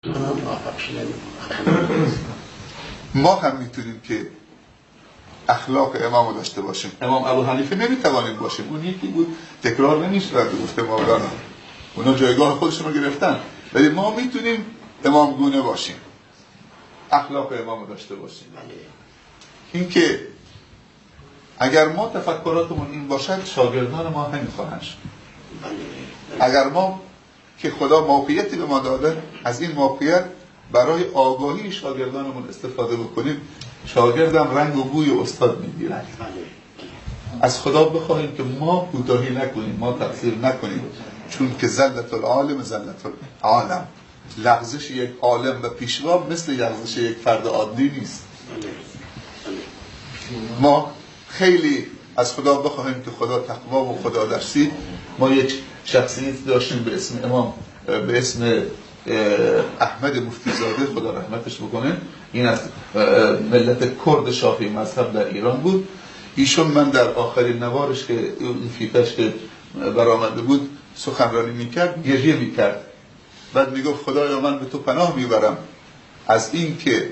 Муваффақ шудани. Мо ҳам метавонем, ки ахлоқи имому дошта бошем. Имом Абу Ҳанифа наметавонем бошем, он яке буд, такрор намешавад. Гуфта Мавлоно, اونا جایگاه خودشون رو گرفتن، ولی ما میتونیم امام گونه باشیم، اخلاق امام رو داشته باشیم. اینکه اگر ما تفکراتمون این باشد، شاگردان ما همین خواهند شد. اگر ما که خدا موقعیتی به ما داده، از این موقعیت برای آگاهی شاگردانمون استفاده بکنیم، شاگردم رنگ و بوی استاد میگیره. از خدا بخواهیم که ما کوتاهی نکنیم، ما تقصیر نکنیم، چون که زلة العالم زلة العالم. لغزش یک عالم و پیشوا مثل لغزش یک فرد عادی نیست. ما خیلی از خدا بخواهیم که خدا تقوا و خدا ترسی. ما یک شخصیت داشتیم به اسم امام، به اسم احمد مفتیزاده، خدا رحمتش بکنه. این از ملت کرد شافعی مذهب در ایران بود. ایشون من در آخرین نوارش که این فیتش که برآمده بود سخنرانی میکرد، گریه میکرد. بعد میگفت خدایا من به تو پناه میبرم از این که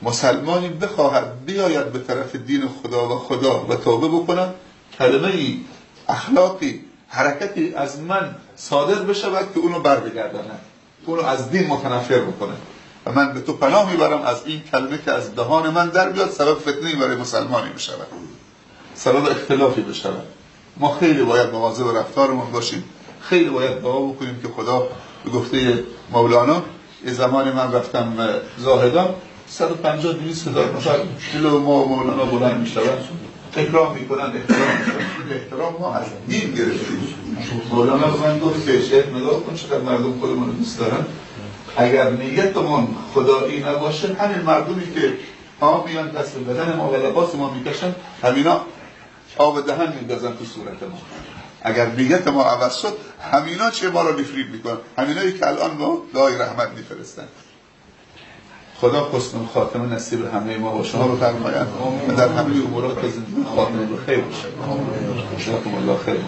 مسلمانی بخواهد بیاید به طرف دین خدا و خدا و توبه بکنن، کلمه ای، اخلاقی، حرکتی از من صادر بشود که اونو بر بگردانه، اونو از دین متنفر بکنه و من به تو پناه میبرم از این کلمه که از دهان من در بیاد سبب فتنه برای مسلمانی بشود، سبب اختلافی بشود. ما خیلی باید مواظب رفتارمون باشیم، خیلی باید دعا بکنیم که خدا به گفته مولانا. یه زمانی من رفتم زاهدان، 150 200 هزار نفر جلو ما و مولانا بلند میشوند، اکرام میکنن، احترام میکنن. احترام ما از دین گرفتیم. مولانا به من گفت که شیخ نگاه کن چقدر مردم خودمون رو دوست دارن. اگر نیتمون خدایی نباشه، همین مردمی که ها میان دست به بدن ما و لباس ما میکشن، همینا آب دهن میندازن تو صورت ما. اگر نیت ما عوض شد، همینا چه ما رو نفرین میکنن، همینایی که الان ما دعای رحمت میفرستن. خدا حسن الخاتمه نصیب همه ما و شما رو فرماید و در همه امورات زندگی خاتمه به خیر باشه. جزاکم الله خیر.